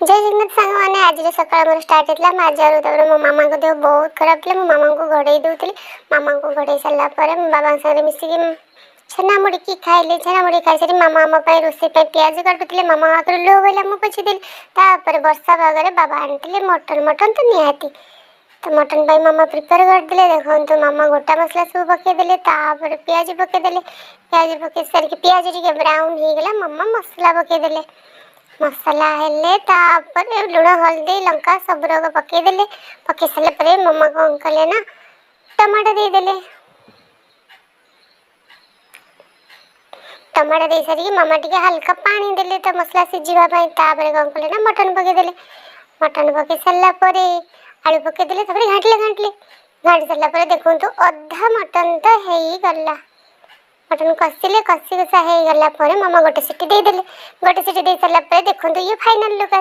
ଜୟ ଜଗନ୍ନାଥ ସାଙ୍ଗମାନେ। ଆଜିର ସକାଳ ମୋର ଷ୍ଟାର୍ଟ ହେଇଥିଲା ମାଜାରୁ। ତାପରେ ମୋ ମାମାଙ୍କ ଦେହ ବହୁତ ଖରାପ ଥିଲା, ମୋ ମାମାଙ୍କୁ ଘୋଡ଼େଇ ଦେଉଥିଲି। ମାମାଙ୍କୁ ଘୋଡ଼େଇ ସାରିଲା ପରେ ମୋ ବାବାଙ୍କ ସାଙ୍ଗରେ ମିଶିକି ଛେନା ମୁଡ଼ିକି ଖାଇଲି। ଛେନା ମୁଢ଼ି ଖାଇସାରି ମାମା ଆମ ପାଇଁ ରୋଷେଇ ପାଇଁ ପିଆଜ କାଟୁଥିଲେ। ମାମା ଆଖିରୁ ଲୁହ ବୋହିଲା, ମୁଁ ପୋଛିଦେଲି। ତାପରେ ବର୍ଷା ପାଗରେ ବାବା ଆଣିଥିଲେ ମଟନ୍। ମଟନ୍ ତ ନିହାତି। ତ ମଟନ୍ ପାଇଁ ମାମା ପ୍ରିପେୟାର କରିଦେଲେ। ଦେଖନ୍ତୁ, ମାମା ଗୋଟା ମସଲା ସବୁ ପକେଇଦେଲେ, ତାପରେ ପିଆଜ ପକେଇଦେଲେ। ପିଆଜ ପକେଇ ସାରିକି ପିଆଜ ଟିକେ ବ୍ରାଉନ୍ ହେଇଗଲା, ମାମା ମସଲା ପକେଇଦେଲେ। ମସଲା ହେଲେ ତାପରେ ଲୁଣ, ହଳଦୀ, ଲଙ୍କା ସବୁ ରକ ପକେଇଦେଲେ। ପକେଇ ସାରିଲା ପରେ ମାମା କ'ଣ କଲେ ନା ଟମାଟୋ ଦେଇଦେଲେ। ଟମାଟୋ ଦେଇ ସାରିକି ମାମା ଟିକେ ହାଲକା ପାଣି ଦେଲେ ତ ମସଲା ସିଝିବା ପାଇଁ। ତାପରେ କ'ଣ କଲେ ନା ମଟନ୍ ପକେଇଦେଲେ। ମଟନ୍ ପକେଇ ସାରିଲା ପରେ ଆଳୁ ପକେଇଦେଲେ। ତାପରେ ଘାଣ୍ଟିଲେ, ଘାଣ୍ଟିଲେ। ଘାଣ୍ଟି ସାରିଲା ପରେ ଦେଖନ୍ତୁ, ଅଧା ମଟନ୍ ତ ହେଇଗଲା। ମଟନ୍ କଷିଲେ। କଷି କଷା ହେଇଗଲା ପରେ ମାମା ଗୋଟେ ସିଟି ଦେଇଦେଲେ। ଗୋଟେ ସିଟି ଦେଇ ସାରିଲା ପରେ ଦେଖନ୍ତୁ, ଇଏ ଫାଇନାଲ୍ ଲୁକ୍।